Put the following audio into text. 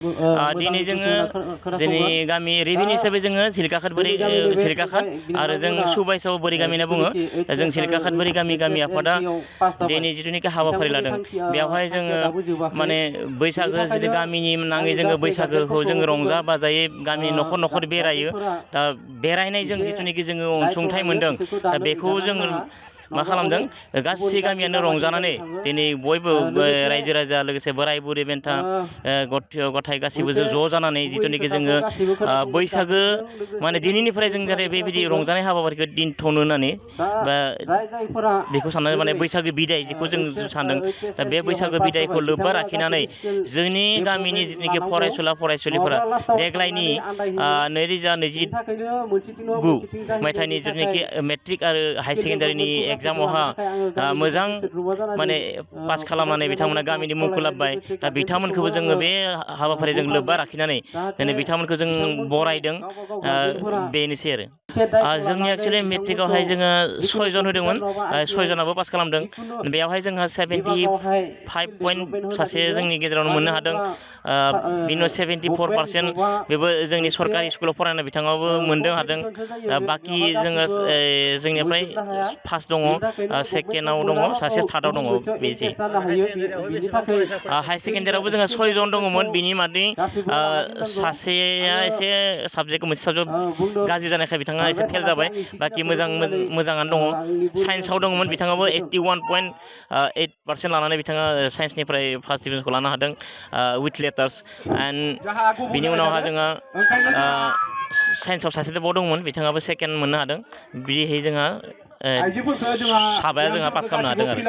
दिनै जोङो जोंनि गामि रेभिनिउ हिसाबै जोङो सिलकाखाट आरो जों सुबाइसाव बोरै गामि होनना बुङो। जों सिलकाखाट बोरै गामि आफादा दिनै जिथुनिखि हाबाफारि लादों बेवहाय जोङो माने बैसागो जिथु गामिनि नाङै जोङो बैसागोखौ जोङो रंजा बाजायै गामिनि न'खर बेरायो। दा बेरायनायजों जिथुनिखि जोङो अनसुंथाइ मोनदों दा बेखौ जोङो मा खालामदों गासै गामियानो रंजानानै दिनै बयबो रायजो राजा लोगोसे बोराय बुरै बेन्था गथ' गथाय गासिबो ज' जानानै जिथुनिखि जोङो बैसागो माने दिनैनिफ्राय जों जाहाथे बेबायदि रंजानाय हाबाफारिखौ दिन्थ'नो होननानै बा बेखौ साननानै माने बैसागो बिदाय जेखौ जों सानदों दा बे बैसागो बिदायखौ लोब्बा लाखिनानै जोंनि गामिनि जिथुनिखि फरायसुला फरायसुलिफोरा देग्लायनि 2029 मायथाइनि जिथुनिखि मेट्रिक आरो हायार सेकेण्डारिनि एग्जामावहा मोजां माने पास खालामनानै बिथांमोना गामिनि मुंखौ लाबोबाय। दा बिथांमोनखौबो जोङो बे हाबाफारिजों लोब्बा लाखिनानै दिनै बिथांमोनखौ जों बरायदों। बेनोसै आरो जोंनि एक्सुवेलि मेट्रिकआवहाय जोङो 6 जन होदोंमोन, 6 जनाबो पास खालामदों। बेयावहाय जोंहा 75 पइन्ट सासे जोंनि गेजेरावनो मोननो हादों। बिनि 74% बेबो जोंनि सरकारि स्कुलाव फरायनाय बिथाङाबो मोनदों हादों। बाखि जोङो जोंनिफ्राय फार्स्ट दङ, सेकेन्डआव दङ, सासे थार्डआव दङ। बेनोसै हायार सेकेण्डारियावबो जोंहा 6 जन दङमोन। बिनि मादै सासेया एसे मोनसे साबजेक्ट गाज्रि जानायखाय बिथाङा एसे फेल जाबाय। बाखि मोजाङानो दङ। साइन्सआव दङमोन बिथाङाबो 81.8% लानानै बिथाङा साइन्सनिफ्राय फार्स्ट डिभिजनखौ लानो हादों उइथ लेटार्स। एन्ड बिनि उनावहा जोङो साइन्सआव सासे बाव दंमोन बिथाङाबो सेकेन्ड मोननो हादों। बिदिहै जोंहा साबाया जोंहा पास खालामनो हादों आरो